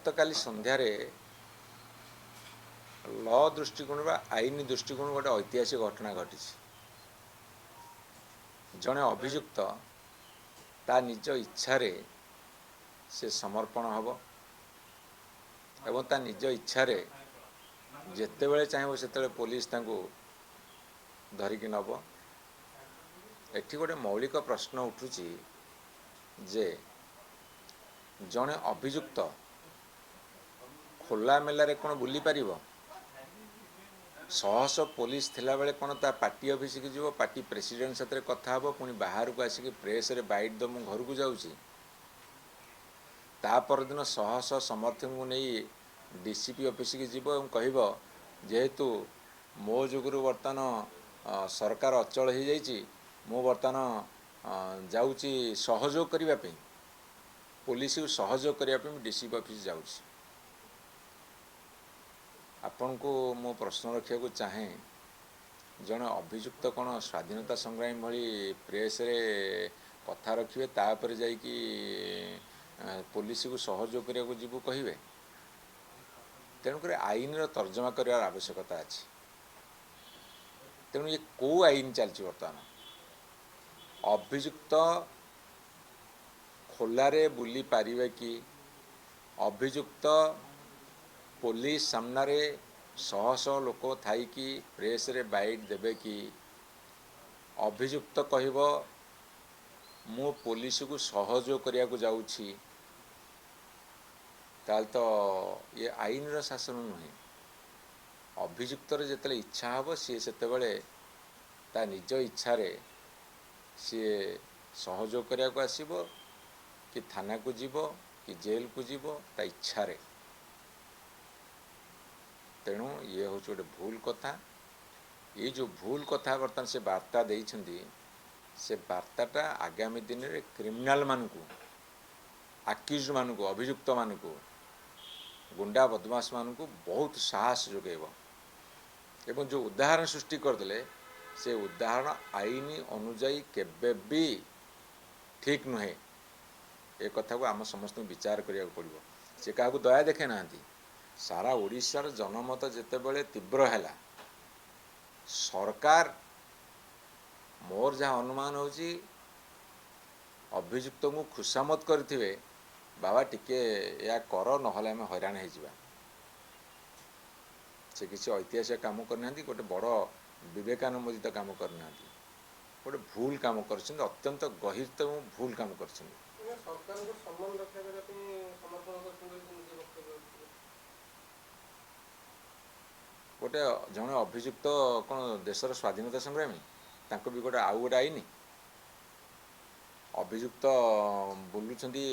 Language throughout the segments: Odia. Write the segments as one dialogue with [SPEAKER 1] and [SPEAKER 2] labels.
[SPEAKER 1] ଗତକାଲି ସନ୍ଧ୍ୟାରେ ଲ ଦୃଷ୍ଟିକୋଣରୁ ବା ଆଇନ ଦୃଷ୍ଟିକୋଣରୁ ଗୋଟେ ଐତିହାସିକ ଘଟଣା ଘଟିଛି। ଜଣେ ଅଭିଯୁକ୍ତ ତା ନିଜ ଇଚ୍ଛାରେ ସେ ସମର୍ପଣ ହେବ ଏବଂ ତା ନିଜ ଇଚ୍ଛାରେ ଯେତେବେଳେ ଚାହିଁବ ସେତେବେଳେ ପୋଲିସ ତାଙ୍କୁ ଧରିକି ନେବ। ଏଠି ଗୋଟେ ମୌଳିକ ପ୍ରଶ୍ନ ଉଠୁଛି ଯେ ଜଣେ ଅଭିଯୁକ୍ତ ଖୋଲା ମେଲାରେ କ'ଣ ବୁଲିପାରିବ? ଶହ ଶହ ପୋଲିସ ଥିଲାବେଳେ କ'ଣ ତା ପାର୍ଟି ଅଫିସକି ଯିବ, ପାର୍ଟି ପ୍ରେସିଡେଣ୍ଟ ସାଥିରେ କଥା ହେବ, ପୁଣି ବାହାରକୁ ଆସିକି ପ୍ରେସରେ ବାଇଟ୍ ଦେବ ମୁଁ ଘରକୁ ଯାଉଛି? ତା ପରଦିନ ଶହ ଶହ ସମର୍ଥକଙ୍କୁ ନେଇ ଡିସିପି ଅଫିସକି ଯିବ ଏବଂ କହିବ ଯେହେତୁ ମୋ ଯୋଗୁରୁ ବର୍ତ୍ତମାନ ସରକାର ଅଚଳ ହେଇଯାଇଛି, ମୁଁ ବର୍ତ୍ତମାନ ଯାଉଛି ସହଯୋଗ କରିବା ପାଇଁ, ପୋଲିସକୁ ସହଯୋଗ କରିବା ପାଇଁ ମୁଁ ଡିସିପି ଅଫିସ ଯାଉଛି। ଆପଣଙ୍କୁ ମୁଁ ପ୍ରଶ୍ନ ରଖିବାକୁ ଚାହେଁ, ଜଣେ ଅଭିଯୁକ୍ତ କ'ଣ ସ୍ୱାଧୀନତା ସଂଗ୍ରାମୀ ଭଳି ପ୍ରେସରେ କଥା ରଖିବେ, ତାପରେ ଯାଇକି ପୋଲିସକୁ ସହଯୋଗ କରିବାକୁ ଯିବୁ କହିବେ? ତେଣୁକରି ଆଇନର ତର୍ଜମା କରିବାର ଆବଶ୍ୟକତା ଅଛି। ତେଣୁ ଇଏ କେଉଁ ଆଇନ ଚାଲିଛି ବର୍ତ୍ତମାନ? ଅଭିଯୁକ୍ତ ଖୋଲାରେ ବୁଲି ପାରିବେ କି? ଅଭିଯୁକ୍ତ ପୋଲିସ ସାମ୍ନାରେ ଶହ ଶହ ଲୋକ ଥାଇକି ପ୍ରେସରେ ବାଇଟ୍ ଦେବେ କି? ଅଭିଯୁକ୍ତ କହିବ ମୁଁ ପୋଲିସକୁ ସହଯୋଗ କରିବାକୁ ଯାଉଛି, ତାହେଲେ ତ ଇଏ ଆଇନର ଶାସନ ନୁହେଁ। ଅଭିଯୁକ୍ତର ଯେତେବେଳେ ଇଚ୍ଛା ହେବ, ସିଏ ସେତେବେଳେ ତା ନିଜ ଇଚ୍ଛାରେ ସିଏ ସହଯୋଗ କରିବାକୁ ଆସିବ କି ଥାନାକୁ ଯିବ କି ଜେଲକୁ ଯିବ ତା ଇଚ୍ଛାରେ। ତେଣୁ ଇଏ ହେଉଛି ଗୋଟେ ଭୁଲ କଥା। ଏଇ ଯେଉଁ ଭୁଲ କଥା ବର୍ତ୍ତମାନ ସେ ବାର୍ତ୍ତା ଦେଇଛନ୍ତି, ସେ ବାର୍ତ୍ତାଟା ଆଗାମୀ ଦିନରେ କ୍ରିମିନାଲମାନଙ୍କୁ, ଆକ୍ୟୁଜମାନଙ୍କୁ, ଅଭିଯୁକ୍ତମାନଙ୍କୁ, ଗୁଣ୍ଡା ବଦମାସମାନଙ୍କୁ ବହୁତ ସାହସ ଯୋଗାଇବ। ଏବଂ ଯେଉଁ ଉଦାହରଣ ସୃଷ୍ଟି କରିଦେଲେ, ସେ ଉଦାହରଣ ଆଇନ ଅନୁଯାୟୀ କେବେ ବି ଠିକ୍ ନୁହେଁ। ଏ କଥାକୁ ଆମ ସମସ୍ତଙ୍କୁ ବିଚାର କରିବାକୁ ପଡ଼ିବ। ସେ କାହାକୁ ଦୟା ଦେଖାଇ ନାହାନ୍ତି। ସାରା ଓଡ଼ିଶାର ଜନମତ ଯେତେବେଳେ ତୀବ୍ର ହେଲା, ସରକାର, ମୋର ଯାହା ଅନୁମାନ ହେଉଛି, ଅଭିଯୁକ୍ତଙ୍କୁ ଖୁସାମତ କରିଥିବେ, ବାବା ଟିକେ ଏହା କର, ନହେଲେ ଆମେ ହଇରାଣ ହେଇଯିବା। ସେ କିଛି ଐତିହାସିକ କାମ କରିନାହାନ୍ତି, ଗୋଟେ ବଡ଼ ବିବେକାନୁମୋଦିତ କାମ କରିନାହାନ୍ତି, ଗୋଟେ ଭୁଲ କାମ କରିଛନ୍ତି, ଅତ୍ୟନ୍ତ ଗହିର ଏବଂ ଭୁଲ କାମ କରିଛନ୍ତି।
[SPEAKER 2] ସରକାରଙ୍କ ସମ୍ମାନ ରକ୍ଷା କରିବା ପାଇଁ ସମର୍ପଣ କରିଛନ୍ତି ବୋଲି ସେ ନିଜେ ବକ୍ତବ୍ୟ ରଖିଥିଲେ।
[SPEAKER 1] ଗୋଟେ ଜଣେ ଅଭିଯୁକ୍ତ କ'ଣ ଦେଶର ସ୍ୱାଧୀନତା ସଂଗ୍ରାମୀ? ତାଙ୍କୁ ବି ଗୋଟେ ଆଉ ଗୋଟେ ଆଇନ? ଅଭିଯୁକ୍ତ ବୁଲୁଛନ୍ତି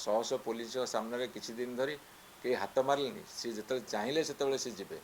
[SPEAKER 1] ଶହ ଶହ ପୋଲିସ ସାମ୍ନାରେ କିଛି ଦିନ ଧରି, କେହି ହାତ ମାରିଲେନି। ସିଏ ଯେତେବେଳେ ଚାହିଁଲେ ସେତେବେଳେ ସେ ଯିବେ।